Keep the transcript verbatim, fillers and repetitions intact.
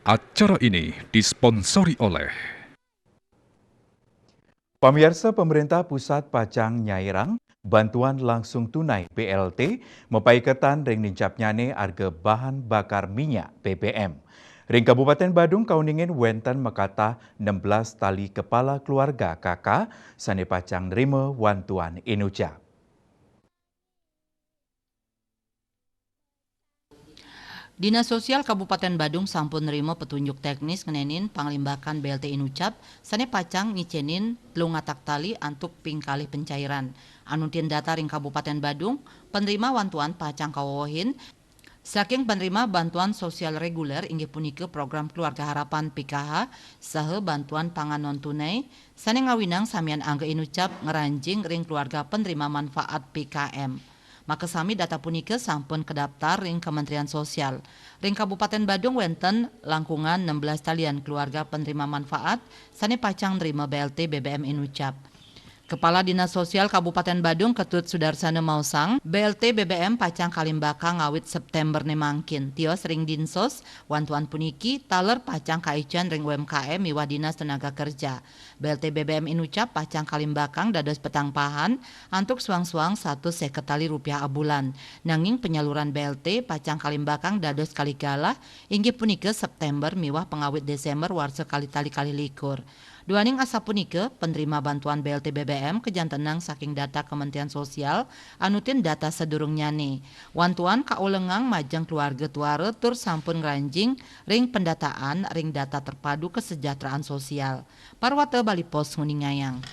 Acara ini disponsori oleh Pamiarsa, pemerintah pusat pacang nyairang bantuan langsung tunai, B L T, mapaiketan ring nincapnyane arga bahan bakar minyak, B B M. Ring Kabupaten Badung kauningin wenten makatah enam belas tali kepala keluarga, K K, sane pacang nrima wantuan inucap. Dinas Sosial Kabupaten Badung sampun nrima petunjuk teknis ngenenin panglimbakan B L T inucap sane pacang ngicenin telung atak tali antuk ping kalih pencairan. Anutin data ring Kabupaten Badung, penerima wantuan pacang kawewehin saking penerima bantuan sosial reguler, inggih punika program Keluarga Harapan, P K H, saha bantuan pangan non tunai sane ngawinang samian angga inucap ngranjing ring keluarga penerima manfaat, P K M. Makasami data punika sampun kadaptar ring Kementerian Sosial. Ring Kabupaten Badung wenten langkungan enam belas talian keluarga penerima manfaat sane pacang nrima B L T B B M inucap. Kepala Dinas Sosial Kabupaten Badung, Ketut Sudarsana, maosang, B L T B B M pacang kalimbakang ngawit September ne mangkin. Tios ring Dinsos, wantuan puniki taler pacang kaicen ring U M K M miwah Dinas Tenaga Kerja. B L T B B M inucap pacang kalimbakang dados petang pahan antuk suang-suang satus seket tali rupiah abulan. Nanging penyaluran B L T pacang kalimbakang dados kalih galah, inggih punika September miwah pangawit Desember warsa kalih tali kalih likur. Duaning asapunika, penerima bantuan B L T B B M kajantenang saking data Kementerian Sosial, anutin data sadurungnyane. Wantuan kaolengang majeng keluarga tuara tur sampun ngranjing ring pendataan ring data terpadu kesejahteraan sosial. Parwata Bali Post nguningayang.